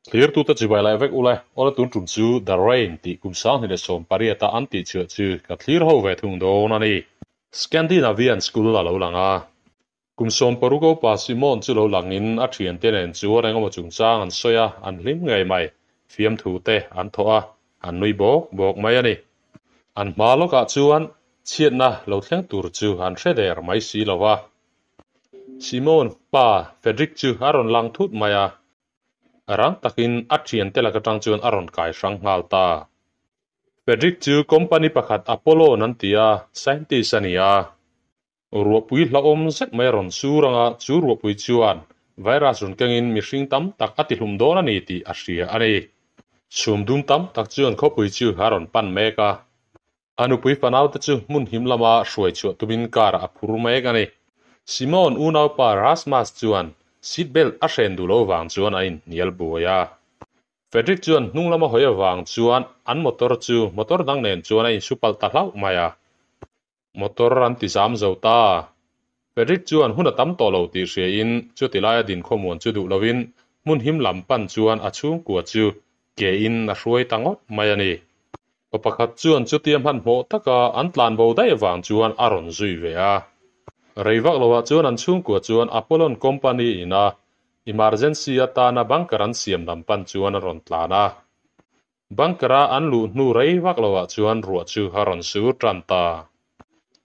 Thlirtute chibai lai vek ule, awle tun tum chu The Rain tih kum 2018 a an tih chhuah chu ka thlir ho ve thung dawn a ni. Scandinavian School a lo lang a. Kum 16 upa Simon chu lo langin a thiante nen chuan engemaw chungchang an sawi a, an hlim ngei mai. Fiamthu te an thawh a, an nui bawk bawk mai a ni. An hma lawkah chuan chhiatna lo thleng tur chu an hre der mai si lo va. Simon pa Frederick chu a rawn lang thut mai a, rang takin a thiante lak atang chuan a rawn kai hrang nghal ta. Frederick chu company pakhat Apollon an ti a, scientist a ni a. Ruahpui hlauhawm zet mai a rawn sur anga chu ruahpui chuan virus rawn kengin mihring tam tak a tihlum dawn a ni tih a hria a ni. Chhum dum tam tak chuan khawpui chu a rawn pan mek a. A nupui fanaute chu hmun him lama hruai chhuah tumin car a phur mek a ni. Simon unaupa Rasmus chuan seat belt a hren duh lo vang chuan a inhnial buai a. Frederick chuan hnung lama hawi avang chuan an motor chu motor dang nen chuan a insu palh ta hlauh mai a. Motor an ti zam zo ta. Frederick chuan hun a tam tawh lo tih hriain chuti laia din khawmuan chu duh lovin hmun him lam pan chuan a chhungkua chu ke in a hruai ta ngawt mai a ni. Pa pakhat chuan chutia hmanhmawh taka an tlan bo daih avang chuan a rawn zui ve a. Rei vak lovah chuan an chhungkua chuan Apollon Company ina emergency atana bunker an siam lam pan chuan a rawn tlan a. Bunker-a an luh hnu rei vak lovah chuan ruah chu a rawn sur tan ta.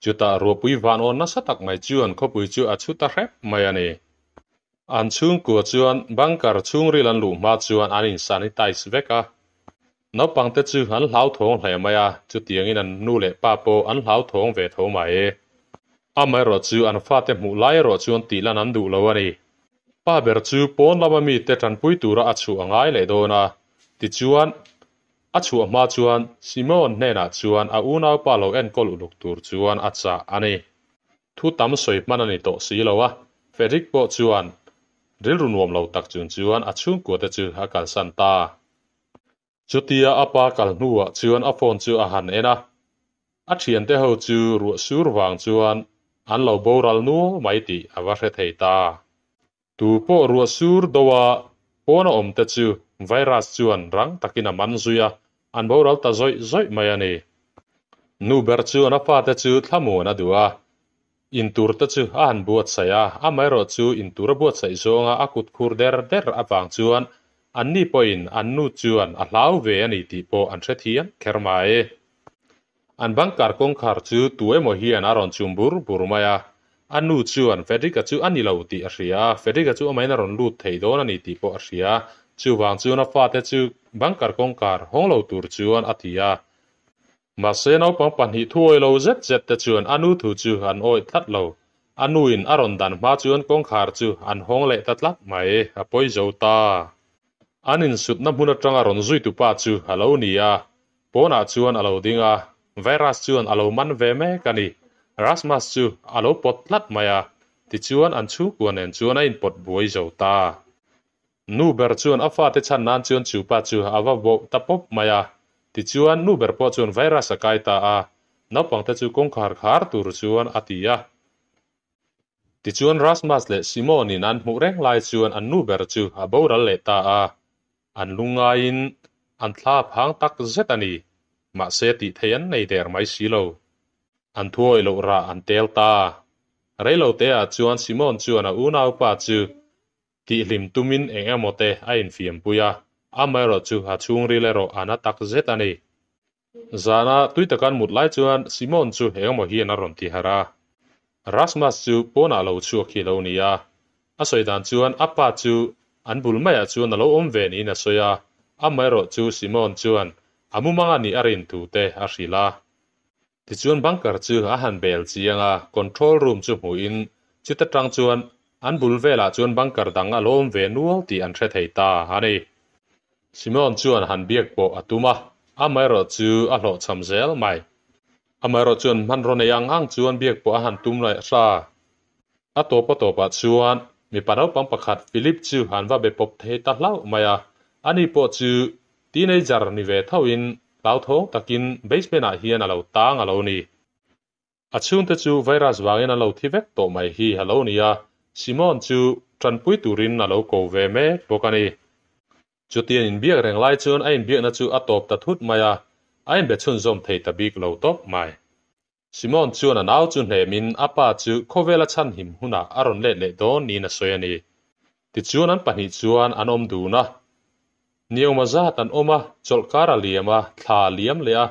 Chutah ruahpui van awn nasa tak mai chuan khawpui chu a chhu ta hrep mai a ni. An chhungkua chuan bunker chhungril an luh hma chuan an in-sanitize vek a. Naupangte chu an hlauthawng hle mai a, chutiangin an nu leh pa pawh an hlauthawng ve tho mai. Amaherawh chu an fate hmuh lai erawh chuan tih lan an duh lo a ni. Pa ber chu pawn lama mite tanpui tura a chhuah a ngai leh dawn a, tichuan a chhuah hma chuan Simon hnenah chuan a unaupa lo enkawl uluk tur chuan a chah a ni. Thu tam sawi hman a ni tawh si lo a, Frederick pawh chuan rilru nuam lo tak chung chuan a chhungkuate chu a kalsan ta. Chutia a pa kal hnuah chuan a phone chu a han en a, a thiante ho chu ruah sur vang chuan an lo boral nual mai tih a va hre thei ta. Tu pawh ruah sur doa pawna awm te chu virus chuan rang takin a man zui a, an boral ta zawih zawih mai a ni. Nu ber chuan a fate chu thlamuan a duh a, intur te chu a han buatsaih a, amaherawh chu intur a buatsaih zawnga a kut khur der der avang chuan anni pawhin an nu chuan a hlau ve a ni tih pawh an hrethiam kher mai. An bunker kawngkhar chu tu emaw hian a rawn chum bur bur mai a, a nu chuan Frederick-a chu a ni lo tih a hria a, Frederick-a chu amahin a rawn lut thei dawn a ni tih pawh a hria, chuvang chuan a fate chu bunker kawngkhar hawng lo tur chuan a ti a. Mahse naupang pahnih thuawi lo zet zet te chuan a nu thu chu an awih tlat lo. A nuin a rawn dan hma chuan kawngkhar chu an hawng leh ta tlat mai, a pawi zo ta. An insutna hmun atanga rawn zuitu pa chu a lo ni a, pawnah chuan a lo ding a, virus chuan a lo man ve mek a ni. Rasmus chu a lo pawt tlat mai a, tichuan an chhungkua nen chuan a inpawt buai zo ta. Nu ber chuan a fate chhan nan chuan chu pa chu a va bawh ta pawp mai a. Tichuan, nu ber pawh chuan virus a kai ta a, naupangte chu kawngkhar khar tur chuan a ti a. Tichuan, Rasmus leh Simon-in an hmuh reng lai chuan an nu ber chu a boral leh ta a. An lungngaiin an thla phang tak zet a ni. Mahse, tih theih an nei der mai si lo. An thuawih loh rah an tel ta. Reiloteah chuan Simon chuan a unaupa chu Tihhlim tumin eng emaw te a infiampui a, amaherawh chu a chhungril erawh a na tak zet a ni. Zana tui takan mut lai chuan Simon chu eng emaw hian a rawn ti harh a. Rasmus chu pawnah lo chhuak hi lo ni a. A sawi dan chuan a pa chu an bul maiah chuan a lo awm ve niin a sawi a, amaherawh chu Simon chuan a mumang a nih a rin thu te a hrilh a. Tichuan bunker chu a han bel chiang a, control room chu hmuhin chuta tang chuan an bul velah chuan bunker dang a lawm ve nual tih an hre thei ta a ni. Simon chuan han biak pawh a tum a, amaherawh chu a hlawhchham zel mai. Amaherawh chuan hmanraw nei ang ang chuan biak pawh a han tum leh hra. A tawp a tawpah chuan mipa naupang pakhat Philip chu an va be pawp thei ta hlauh mai a, ani pawh chu teenager ni ve thoin hlauthawng takin basement-ah hian a lo tang a lo ni. A chhungte chu virus vangin an lo thi vek tawh mai hi a lo ni a, Simon chu tanpui turin a lo ko ve mek bawk a ni. Chutiang inbiak reng lai chuan a inbiakna chu a tawp ta thut mai a, a inbe chhunzawm thei ta bik lo tawp mai. Simon chuan a nau chu hnemin a pa chu khawvela chhanhim hunah a rawn let leh dawn niin a sawi a ni. Tichuan an pahnih chuan an awm dun a. Niawma zat an awm a, chawlhkar a liam a, thla a liam leh a,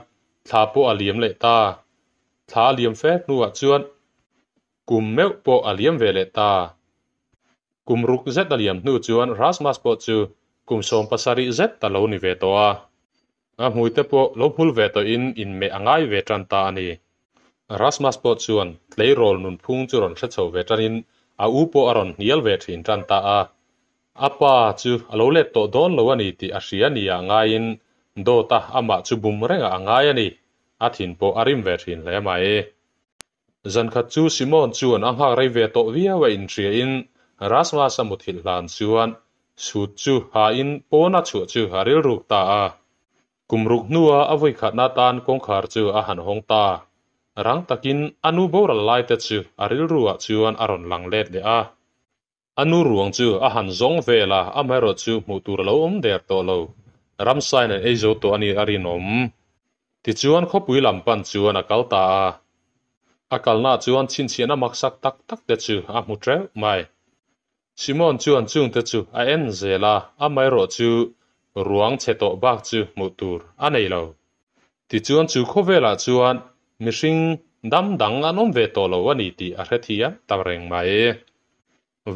thla pawh a liam leh ta. Thla a liam fe hnuah chuan kum meuh pawh a liam ve leh ta. Kum ruk zet a liam hnu chuan Rasmus pawh chu kum 70 zet a lo ni ve tawh a. A hmuite pawh lo hmul ve tawhin inmeh a ngai ve tan ta a ni. Rasmus pawh chuan tleirawl nunphung chu rawn hre chho ve tanin a u pawh a rawn hnial ve thin tan ta a. A pa chu a lo let tawh dawn lo a ni tih a hria nia ngaiin dawta amah chu bum rengah a ngai a ni. A thin pawh a rim ve thin hle mai. Zankhat chu Simon chuan a nghak rei ve tawh viau a inhriain Rasmus a muthilh hlan chuan suit chu hain pawna chhuah chu a rilruk ta a. Kum ruk hnua a vawikhatna tan kawngkhar chu a han hawng ta. Rang takin a nu boral lai te chu a rilruah chuan a rawn lang let leh a. A nu ruang chu a han zawng vel a, amaherawh chu hmuh tur a lo awm der tawh lo. Ramsain an ei zo tawh a ni a rinawm. Tichuan khawpui lam pan chuan a kal ta a. A kalnaah chuan chhinchhiahna maksak tak tak te chu a hmu teuh mai. Simon chuan chungte chu a en zel a, amaherawh chu ruang chhe tawh bak chu hmuh tur a nei lo. Tichuan chu khawvelah chuan mihring dam dang an awm ve tawh lo a ni tih a hrethiam ta reng mai.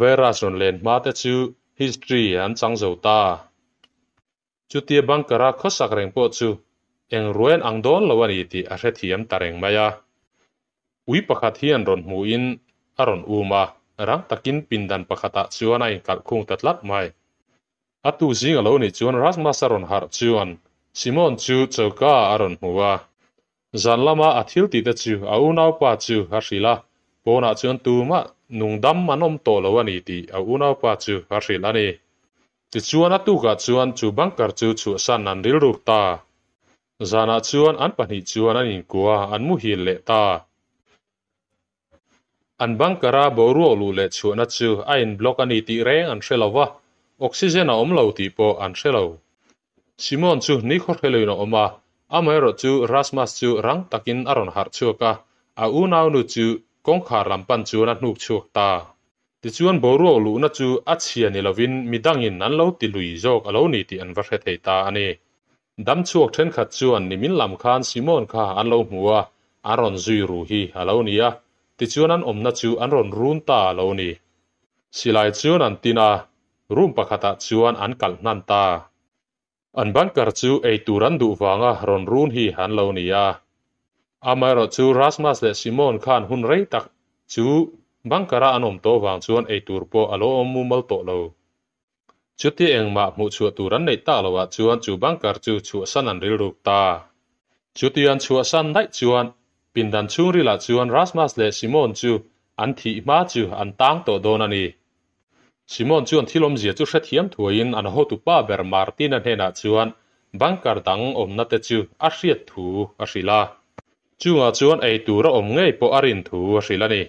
Virus rawn len hma te chu history an chang zo ta. Chutia bunker-a khawsak reng pawh chu eng ruain ang dawn lo a ni tih a hrethiam ta reng mai a. Ui pakhat hian rawn hmuhin a rawn um a, rang takin pindan pakhatah chuan a inkalh khung ta tlat mai. A tu zing a lo nih chuan Rasmus a rawn harh chuan Simon chu choka a rawn hmu a. Zan lama a thil tih te chu a unaupa chu a hrilh a, pawnah chuan tumah nungdam an awm tawh lo a ni tih a unaupa chu a hrilh a ni. Tichuan a tukah chuan chu bunker chu chhuahsan an rilruk ta. Zanah chuan an pahnih chuan an inkua an muhil leh ta. An bunker-a boruak luh leh chhuahna chu a in block a ni tih reng an hre lo va, oxygen a awm lo tih pawh an hre lo. Simon chu nikhaw hreloin a awm a, amaherawh chu Rasmus chu rang takin a rawn harh chhuak a, a unaunu chu kawngkhar lam pan chuan a hnuk chhuak ta. Tichuan boruak luhna chu a chhia ni lovin midangin an lo ti lui zawk a lo ni tih an va hre thei ta a ni. Dam chhuak thenkhat chuan nimin lam khan Simon kha an lo hmu a, an rawn zui ru hi a lo ni a, tichuan an awmna chu an rawn run ta a lo ni. Silai chuan an tin a, room pakhatah chuan an kalh hnan ta. An bunker chu eitur an duh vanga rawn run hi an lo ni a. Amaherawh chu Rasmus leh Simon khan hun rei tak chu bunker-a an awm tawh vang chuan eitur pawh a lo awm mumal tawh lo. Chuti engmah hmuh chhuah tur an neih tak loah chuan chu bunker chu chhuahsan an rilruk ta. Chuti an chhuahsan daih chuan pindan chhungrilah chuan Rasmus leh Simon chu an thih hma chu an tang tawh dawn a ni. Simon chuan thil awmzia chu hrethiam thuaiin an hotupa ber Martin-a hnenah chuan bunker dang awmna te chu a hriat thu a hrilh a. Chungah chuan ei tur a awm ngei pawh a rin thu a hrilh a ni.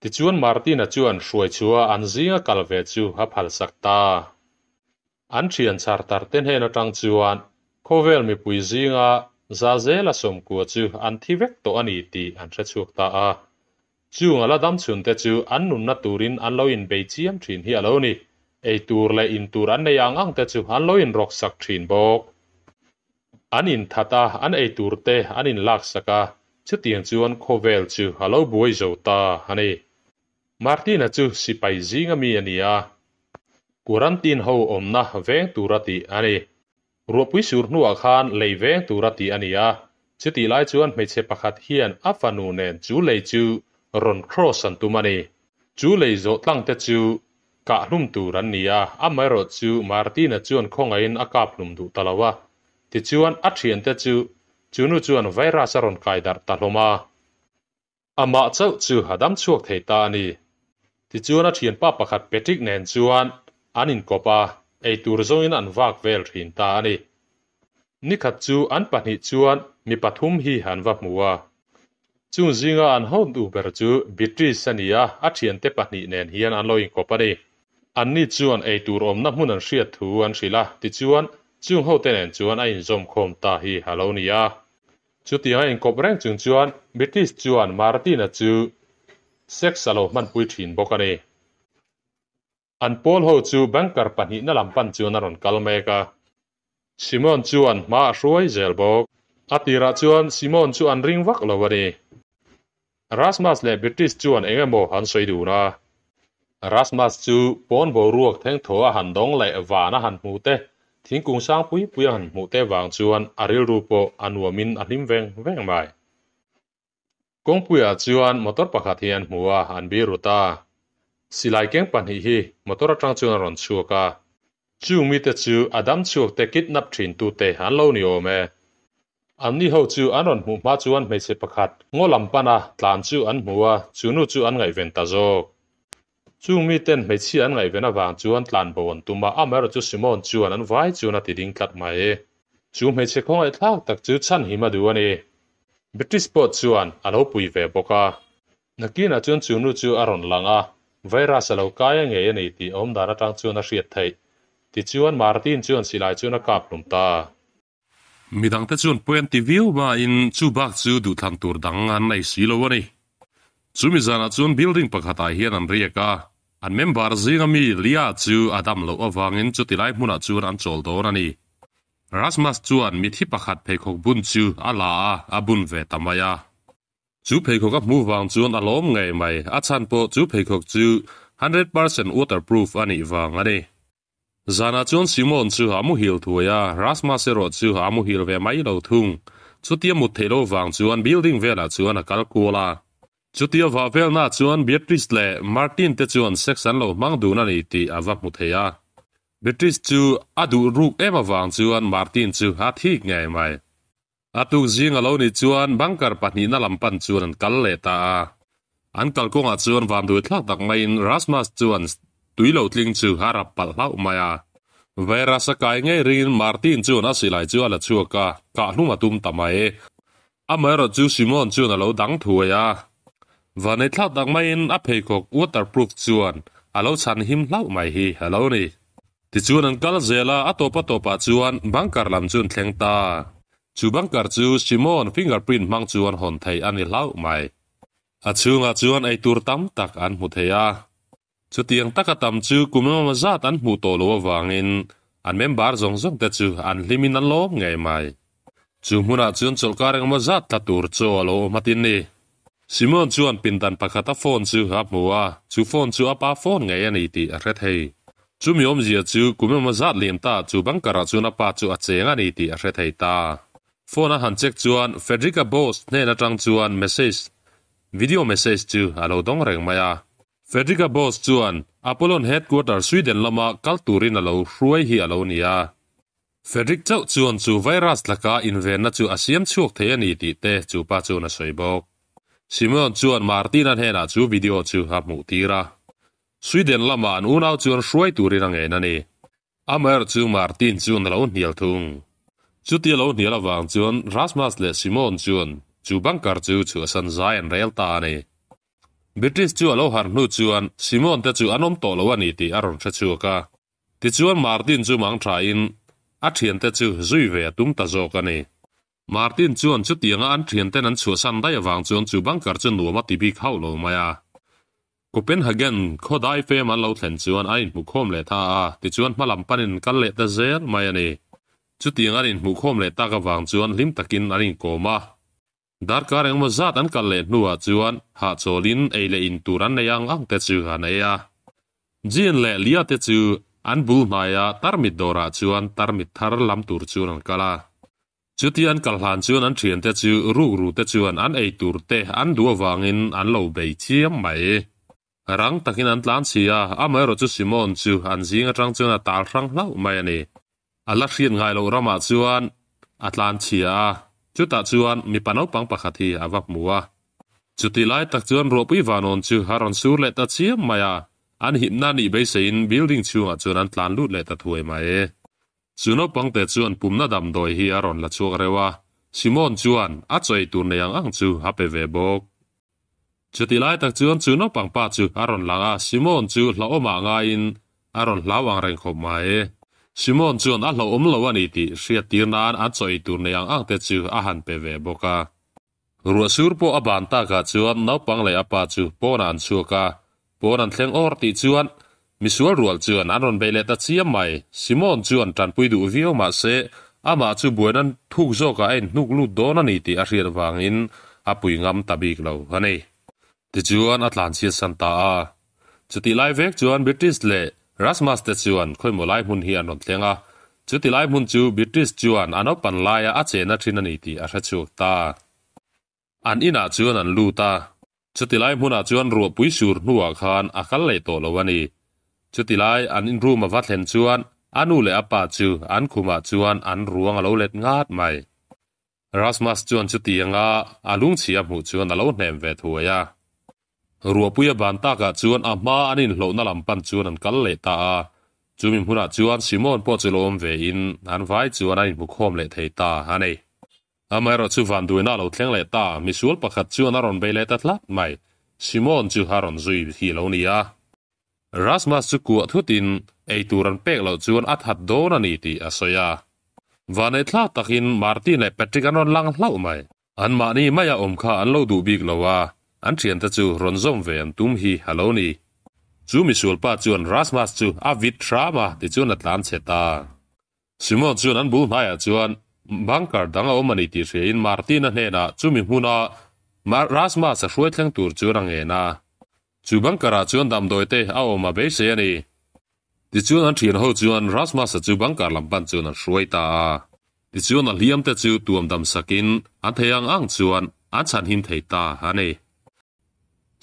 Tichuan Martin-a chuan hruai chhuah an zinga kal ve chu a phalsak ta. An thian chhar tar te hnen atang chuan khawvel mipui zinga za zela 90 chu an thi vek tawh a ni tih an hre chhuak ta a. Chung a la dam chhun te chu an nunna turin an lo inbei chiam thin hi a lo ni. Ei tur leh in tur an nei ang ang te chu an lo inrawk sak thin bawk. An inthat a, an ei tur te an inlak sak a, chutiang chuan khawvel chu a lo buai zo ta a ni. Martin-a chu sipai zinga mi a ni a, quarantine ho awmna veng tura tih a ni. Ruahpui sur hnuah khan lei veng tura tih a ni a, chutih lai chuan hmeichhe pakhat hian a fanu nen chu lei chu rawn cross an tum a ni. Chu lei zawh tlang te chu kah hlum tur an ni a, amaherawh chu Martin-a chuan khawngaihin a kap hlum duh ta lo a. Tichuan a thiante chu chunu chuan virus a rawn kai darh ta hlawm a. Amah chauh chu a dam chhuak thei ta a ni. Tichuan a thianpa pakhat Patrick nen chuan an inkawp a, eitur zawngin an vak vel thin ta a ni. Nikhat chu an pahnih chuan mi pathum hi an va hmu a. Chung zinga an ho duh ber chu Beatrice a ni a, a thiante pahnih nen hian an lo inkawp a ni. Anni chuan ei tur awmna hmun an hriat thu an hrilh a, tichuan, chung hote nen chuan a inzawm khawm ta hi a lo ni a. Chutiang a inkawp reng chung chuan British chuan Martin-a chu sex a lo hmanpui thin bawk a ni. An pawl ho chu bunker pahnihna lam pan chuan a rawn kal mek a. Simon chuan hma a hruai zel bawk. A tirah chuan Simon chu an ring vak lo a ni. Rasmus leh British chuan eng emaw an sawi dun a. Rasmus chu pawn boruak thengthaw a han dawng leh van a han hmuh te, thingkung sang pui pui a han hmuh te vang chuan a rilru pawh a nuamin a hlim veng veng mai. Kawngpuiah chuan motor pakhat hi an hmu a, an bir ru ta. Silai keng pahnih hi motor atang chuan a rawn chhuak a. Chung mite chu a dam chhuak te kidnap thin tute an lo ni awm e. Anni ho chu an rawn hmuh hma chuan hmeichhe pakhat ngaw lam pana tlan chu an hmu a, chu nu chu an ngaihven ta zawk. Chung miten hmeichhia an ngaihven avang chuan tlan bo an tum a, amaherawhchu Simon chuan an vai chuan a ti ding tlat mai. Chu hmeichhe khawngaihthlak tak chu chhanhim a duh a ni. British pawh chuan a lo pui ve bawk a. Nakinah chuan chu nu chu a rawn lang a, virus a lo kai a ngei a ni tih awm dan atang chuan a hriat theih. Tichuan Martin chuan silai chuan a kap hlum ta. Midangte chuan pawi an ti viau hmain chu bak chu duhthlan tur dang an nei si lo a ni. Chumi zanah chuan building pakhatah hian an riak a, an member zinga mi Lia chu a dam loh avangin chuti lai hmunah chuan an chawl dawn a ni. Rasmus chuan mithi pakhat pheikhawk bun chu a la a, a bun ve ta mai a. Chu pheikhawk a hmuh vang chuan a lawm ngei mai, a chhan pawh chu pheikhawk chu 100% waterproof a nih vang a ni. Zanah chuan Simon chu a muhil thuai a, Rasmus erawh chu a muhil ve mai lo thung. Chutia mut theih lo vang chuan building velah chuan a kal kual a. Chutia vah velnaah chuan Beatrice leh Martin te chuan sex an lo hmang dun a ni tih a va hmu thei a. Beatrice chu a duh ruk em avang chuan Martin chu a thik ngei mai. A tuk zing a lo nih chuan bunker pahnihna lam pan chuan an kal leh ta a. An kalkawngah chuan vanduai thlak tak maiin Rasmus chuan tui lo tling chu a rap palh hlauh mai a. Virus a kai ngei ringin Martin chuan a silai chu a la chhuak a, kahhlum a tum ta mai. Amaherawh chu Simon chuan a lo dang thuai a. Vanei thlak tak maiin a pheikhawk waterproof chuan a lo chhan him hlauh mai hi a lo ni. Tichuan an kal zel a, a tawp a tawpah chuan bunker lam chu an thleng ta. Chu bunker chu Simon fingerprint hmang chuan hawn theih a ni hlauh mai. A chhungah chuan eitur tam tak an hmu thei a. Chutiang taka tam chu kum emaw zat an hmuh tawh loh avangin an member zawng zawng te chu an hlimin an lawm ngei mai. Chu hmunah chuan chawlhkar engemaw zat tla tur chaw a lo awm atin ni. Simon chuan pindan pakhata phone chu a hmu a, chu phone chu a pa phone ngei a ni tih a hre thei. Chumi awmzia chu kum emaw zat liam ta chu bunker ah chuan a pa chu a cheng a ni tih a hre thei ta. Phone a han check chuan Frederick-a boss hnen atang chuan message, video message chu a lo dawng reng mai a. Frederick-a boss chuan Apollon headquarter Sweden lama kal turin a lo hruai hi a lo ni a. Frederick chauh chuan chu virus laka invenna chu a siam chhuak thei a ni tih te chu pa chuan a sawi bawk. Simeon chuan Martina hnenah chu video chu a hmuh tir a. Sweden lamah an unau chuan hruai turin a ngen a ni. Amaherawh chu Martin chuan a lo hnial thung. Chutia lo hnial avang chuan Rasmus leh Simon chuan chu bunker chu chhuahsan zai an rel ta a ni. British chu a lo harh hnu chuan Simon te chu an awm tawh lo a ni tih a rawn hre chhuak a. Tichuan Martin chu mang thain a thiante chu zui ve a tum ta zawk a ni. Martin chuan chutianga an thianten an chhuahsan daih avang chuan chu bunker chu nuam a ti bik hauh lo mai a. Copenhagen khaw dai fem an lo thlen chuan a inhmuhkhawm leh ta a, tichuan hma lam panin an kal leh ta zel mai a ni. Chutiang an inhmuhkhawm leh tak avang chuan hlim takin an inkawm a. Darkar engmaw zat an kal leh hnuah chuan hahchawlin ei leh in tur an nei ang ang te chu an ei a. Jean leh Lia te chu an bul hnaia tarmit dawrah chuan tarmit thar lam tur chuan an kal a. Chutia an kal hlan chuan an thiante chu rukru te chuan an ei tur te an duh avangin an lo bei chiam mai. Rang takin an tlan chhi a, amaherawh chu Simon chu an zing atang chuan a tal hrang hlauh mai a ni. A la hriat ngai loh ramah chuan a tlan chhia a, chutah chuan mipa naupang pakhat hi a va hmu a. Chutih lai tak chuan ruahpui vanawn chu a rawn sur leh ta chiam mai a, an hipna nih beiseiin building chhungah chuan an tlan lut leh ta thuai mai. Chu naupangte chuan pumna damdawi hi a rawn la chhuak reuh a, Simon chuan a chaw ei tur nei ang ang chu a pe ve bawk. Chutih lai tak chuan chu naupang pa chu a rawn lang a, Simon chu hlauhawmah ngaiin A rawn hlau ang reng khawp mai. Simon chuan a hlauhawm lo a ni tih hriat tir nan an chaw ei tur nei ang ang te chu a han pe ve bawk a. Ruah sur pawh a ban takah chuan naupang leh a pa chu pawnah an chhuak a, pawn an thleng awr tih chuan misual rual chuan an rawn beih leh ta chiam mai. Simon chuan tanpui duh viau mah se amah chu buaina thuk zawkah a inhnuk lut dawn a ni tih a hriat vangin a pui ngam ta bik lo a ni. Tichuan a tlanchhiat san ta a. Chutih lai vek chuan British leh Rasmus te chuan khawimaw lai hmun hi an rawn thleng a. Chuti lai hmun chu British chuan a naupan laia a chehna thin a ni tih a hre chhuak ta. An inah chuan an lut a. Chuti lai hmunah chuan ruahpui sur hnuah khan a kal leh tawh lo a ni. Chuti lai an in room a va thlen chuan a nu leh a pa chu an khumah chuan an ruang a lo let ngat mai. Rasmus chuan chutianga a lungchhi a hmuh chuan a lo hnem ve thuai a. Ruahpuia ban takah chuan a hma an inhlawhna lam pan chuan an kal leh ta a. Chumi hmunah chuan Simon pawh chu lo awm ve in an vai chuan an inhmukhawm leh thei ta a ni. Amaherawh chu vanduaina a lo thleng leh ta, misual pakhat chuan a rawn bei leh ta tlat mai. Simon chu a rawn zui hi lo ni a. Rasmus chu kuah thutin ei tur an pek loh chuan a that dawn a ni tih a sawi a. Vanei thlak takin Martin leh Patrick an rawn lang hlauh mai. Anmahni maia awm kha an lo duh bik lo a, an thiante chu rawn zawm ve an tum hi a lo ni. Chu misualpa chuan Rasmus chu a vit hram a tichuan a tlan chhe ta. Simon chuan an bul hnaiah chuan bunker dang a awm a ni tih hriain Martin-a hnenah chumi hmuna Rasmus-a hruai thleng tur chuan a ngen a. Chu bunker-ah chuan damdawi te a awm a beisei a ni. Tichuan an thian ho chuan Rasmus-a chu bunker lam pan chuan an hruai ta a. Tichuan a hliam te chu tuam dam sakin an thei ang ang chuan an chhanhim thei ta a ni.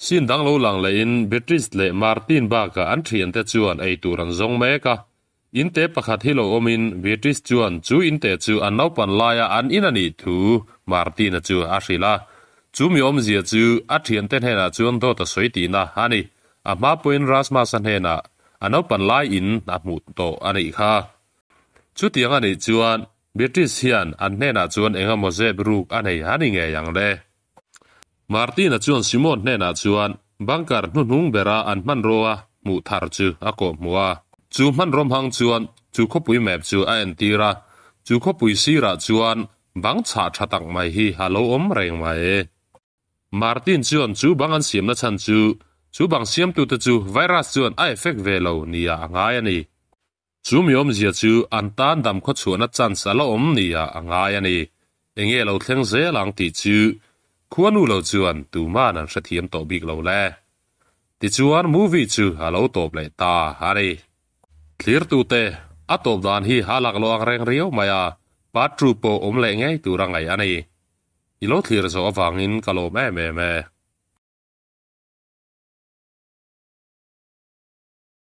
Scene dang lo lang lehin Beatrice leh Martin bakah an thiante chuan ei tur an zawng mek a. In te pakhat hi lo awmin Beatrice chuan chu in te chu an naupan laia an in a nih thu Martin-a chu a hrilh a. Chu mi awmzia chu a thiante hnenah chuan dawt a sawi tihna a ni. A hma pawhin Rasmus-a hnenah a naupan lai in a hmuh tawh a nih kha. Chutiang a nih chuan Beatrice hian an hnenah chuan eng emaw zep ruk a nei a ni ngei ang le. Martina chuan Simon hnenah chuan bunker hnuhnung bera an hmanraw a hmuh thar chu a kawhhmuh a. Chu hmanraw hmang chuan chu khawpui map chu a entir a, chu khawpui sirah chuan bang chhah tha tak mai hi a lo awm reng mai. Martin chuan chu bang an siamna chhan chu chu bang siamtute chu virus chuan a effect ve lo nia a ngai a ni. Chu mi awmzia chu an tan dam khawchhuahna chance a la awm nia a ngai a ni. Enge lo thleng zel ang tih chu khuanu lo chuan tuman an hrethiam tawh bik lo le. Tichuan movie chu a lo tawp leh ta a ni. Thlirtute, a tawp dan hi a laklawh ang reng riau mai a, part two pawh awm leh ngei tur a ngaih a ni. I lo thlir zawh avangin ka lawm em em e.